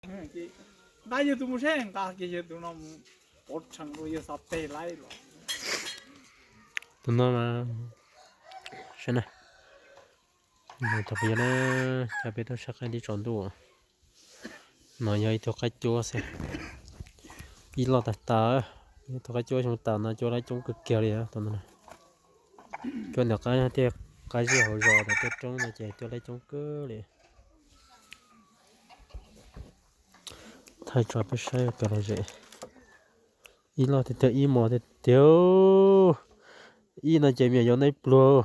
Nqa yawg tus mus seb, nqa kiag yawg tus no mus pov rhees rau yawg xav teg laib los. Tus no mas, saib na, tus phooj ywg na, coj peb tuaj saib qaib tib tsaus ntuj. No yog ib tug qaib cuab xwb, ib loj tag tas, ib tug qaib cuab xyoo tas no cuab laib coob kawg kiag li tus no. Cuab ntawm qab tej qab zej hauv zos ntawm tej roob no ces cuab laib coob kawg li. Thaij tso peb saib ua kev lom zem. Ib loj tiag tiag, ib mos tiag tiag. Ib no ces me nyuam yaus neej pluag.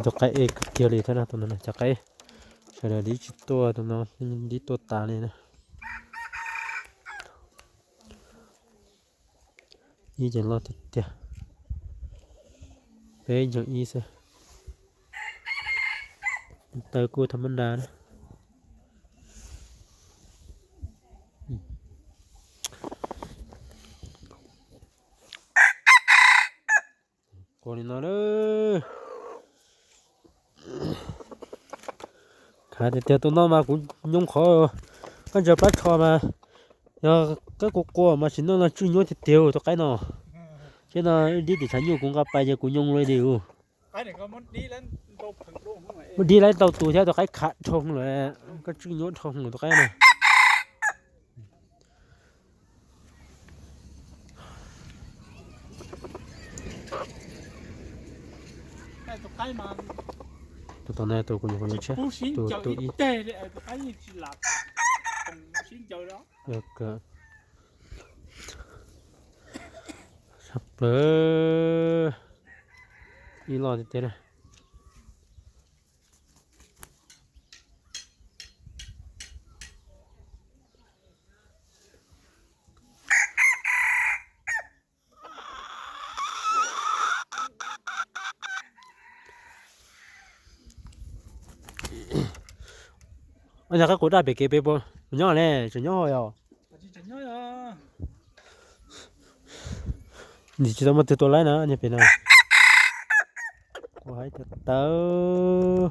Tus qaib ej kawg kiag li thiab na, tus no cov qaib sawv daws dib tsis tuaj, tus no dib tuaj tas li na. Ib ces loj tiag tiag, peb ncaug ib xwb. Taw kuj tham mab nra na. Qua li no lawm. Khav tiag tiag, tus no mas kuv nyoo qhov koj ntsia plab tsho mas yog koj qua qua mas tsis noj no tswj nyuaj tiag tiag tus qaib no. Thiab no dib tim tshav nyuj kuv nqa pais ces kuv nyoo li li ub. Muab dib laib ntau tus thiab tus qaib khav dhau lawm, koj tswj nyuaj dhau lawm tus qaib no. Tus tom no tus kuv nyuam qhuav yuav tshiab, tus tus ib. Sab plaws, ib loj tiag tiag na. Ua cas qaib qus daj pem kev peb puas nyob ne, tseem nyob yog? Nim tsis tau muaj twg tua laib na nyob pem no. Ua haib tiag tawb.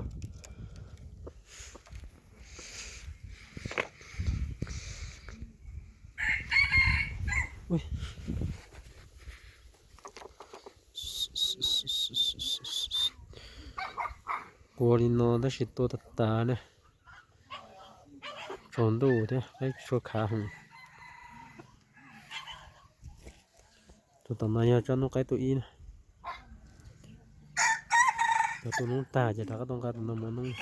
Qua li no tab sis tua tag tag ne. Tsaus ntuj thiab qaib tsua khav heev. Tus tom no yog tsob noob qaib tus ib na. Cov tus noob tag ces rov qab tuaj nqa tus no mus noob.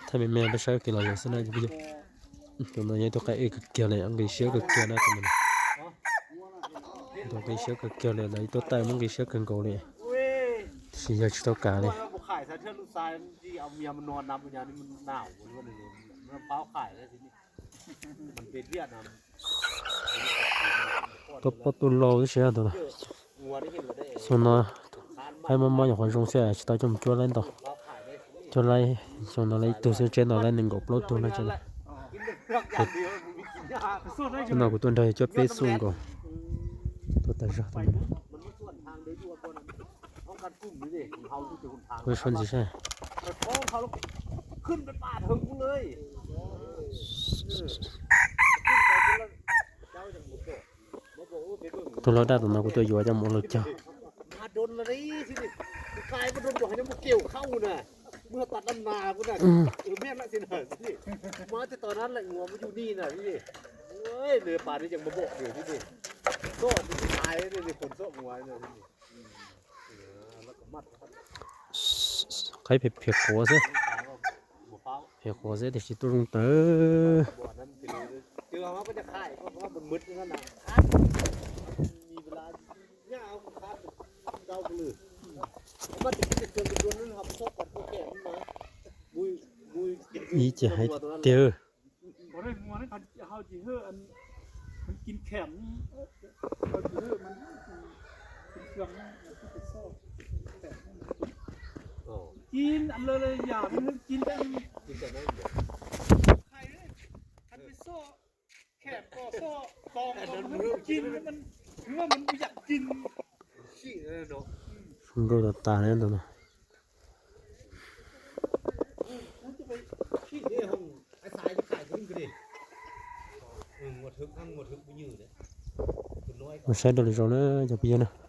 Thaij me me peb saib kev lom zem xwb na. Tus no yog ib tug qaib ej kawg kiag li, nqi siab kawg kiag na tus no. Tus nqi siab kawg kiag li, lawv ib tuab taij muab nqi siab kawg nkaus li. Tab sis yog tsis tau kav li. Tuaj pob tuaj lau tib si tus no. Xyoo no qaib mob mob nyuam qhuav zoo xwb tsis tau coj mus cuab laib ntau. Cuab laib xyoo no laib ib tug xwb, tseb no laib nees nkaum plaub tug no tsev. Tseb no kuv tuaj nrog yawg cuab peb xuj nkaus. Tuaj tas zog tus no. Ua suab ntxiv saib. Tus hlob daj tus no kuv tuaj yuav coj mus ua laug cog. Qhib phem phem quav xwb. Phem quav xwb tiam sis tuaj zoo tawv. Ib ce hais tiag. Nkauj tas tas li ntawd no. Mus saib rau lwm zaus na cov phooj ywg na.